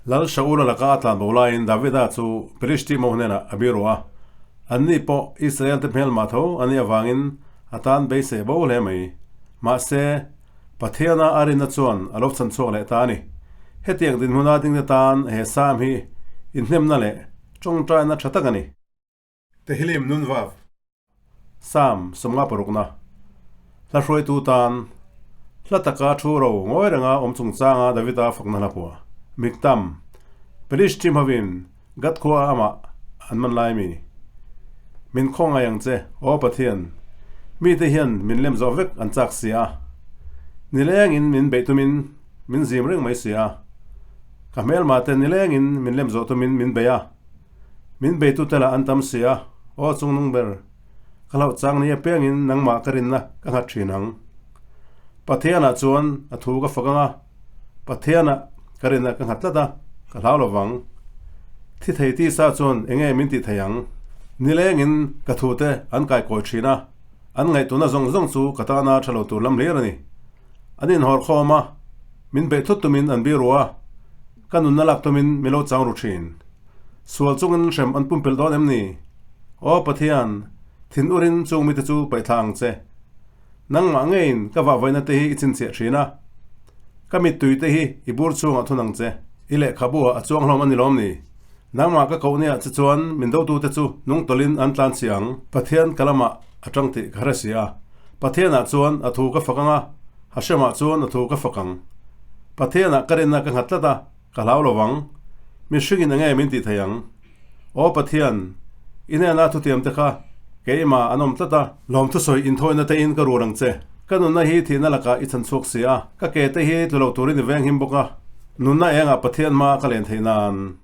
Lal Shaula laka a tlan bo laiin Davida chu Philistine ho hnenah a biru a, anni pawh Israel-te hmelmah tho a nih avangin a tan beisei bo hle mai. Mahse, Pathiana a rinna chuan a lo chhan chhuak leh ta a ni. Hetiang dinhmuna dingte tan he Sam hi inhnemna leh tawngtaina tha tak a ni. Tehillim Nun Vav Sam 56na Hla hruaitu tan hla taka thu ro ngawi renga awm chungchanga Davida fakna hla pua Miktam Pelishtim hovin Gath khua amah an man lai mi Min khawngaih ang che, Aw Pathian, mite hian min lem zawh vek an chak si a, nilengin min beih tumin min zim reng mai si a, ka hmelmah te nilengin min lem zawh tumin min bei a. Min beitute lah an tam si a, aw chungnung ber, ka hlauh chang ni apiangin nangmah ka rinna ka nghat thin ang. Pathianah chuan a thu ka fak ang a, Pathianah ka rinna ka nghat tlat a, ka hlau lo vang. Thi thei tisa chuan eng nge min tih thei ang? Nilengin ka thute an kaikawi thin a, an ngaihtuahna zawng zawng chu ka tana tha lo tur lam hlir a ni. An inhawr khawm a, min beih thut tumin an biru a, Ka nunna lak tumin mi lo chang ru thin. Sual chungin hrem an pumpelh dawn em ni? Aw Pathian, thin urin chung mite chu paihthla ang che. Nangmah ngeiin ka vahvaina te hi i chhinchhiah thin a. Ka mittui te hi i bur chhungah thun ang che. I lehkhabu ah a chuang hlawm a ni lawm ni? Nangmah ka koh nia che chuan min dotute chu nung tawlhin an tlan chhi ang. Pathian ka lamah a tang tih ka hre si a. Pathianah chuan a thu ka fak ang a, Hashemah chuan a thu ka fak ang. Pathianah ka rinna ka nghat tlat a, ka hlau lo vang. Mihringin enge min tih thei ang? Aw Pathian, i hnena thutiam te kha keimah an awm tlat a. Lawmthusawi inthawina tein ka rur ang che. Ka nunna hi thihna lakah i chhan chhuak si a, ka ke te hi tlu lo turin i venghim bawk a. Nunna engah Pathian hma ka len theih nan.